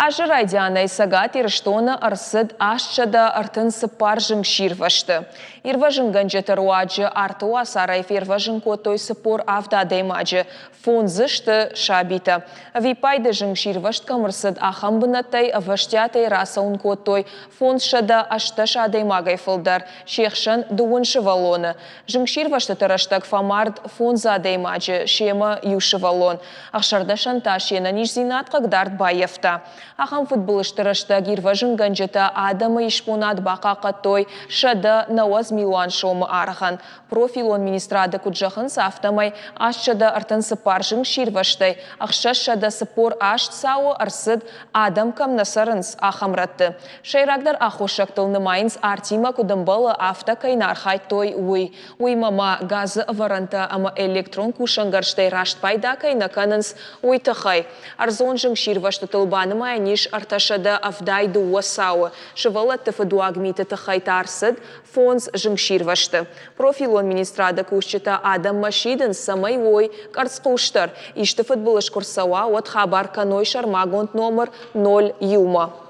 Азы райдианӕй Цӕгат Ирыстоны ӕрцыд 834 зынгсирвӕзты. Ирвӕзынгӕнджыты руаджы арты уацарӕй фервӕзын кодтой 47 адӕймаджы, фондз дзы сты сабитӕ. Ӕвиппайды зынгсирвӕзт кӕм ӕрцыд, ахӕм бынӕттӕй ӕвӕстиатӕй рацӕуын кодтой 580 адӕймагӕй фылдӕр, се хсӕн дыууын сывӕллоны. Зынгсирвӕзтыты рӕстӕг фӕмард фондз адӕймаджы, семӕ иу сывӕллон. Ӕхсӕрдӕсӕн та се нӕниздзинад хъыгдард баййӕфта. Ахӕм фыдбылызты рӕстӕг ирвӕзынгӕнджытӕ адӕмы исбонад бахъахъхъӕдтой 190 милуан сомы аргъӕн. Профилон министрады куыд зӕгъынц, афтӕмӕй 834 зынгсирвӕзтӕй 648 цауы ӕрцыд, адӕм кӕм нӕ цӕрынц, ахӕм рӕтты. Сӕйрагдӕр аххосӕгтыл нымайынц, артимӕ куыд ӕмбӕлы, афтӕ кӕй нӕ архайдтой, уый. Уыимӕ ма газы ӕвӕрӕнтӕ ӕмӕ электрон кусӕнгӕрзтӕй раст пайда кӕй нӕ кӕнынц, уый тыххӕй. Ӕрдзон зынгсирвӕзтытыл банымайӕн ис 372 цауы. Сывӕллӕтты фыдуаг миты тыххӕй та ӕрцыд фондз зынгсирвӕзты. Профилон министрады кусджытӕ адӕммӕ сидынц, цӕмӕй уой къӕрцхъусдӕр. Исты фыдбылыз куы рцӕуа, уӕд хабар кӕной сӕрмагонд номыр 01-мӕ.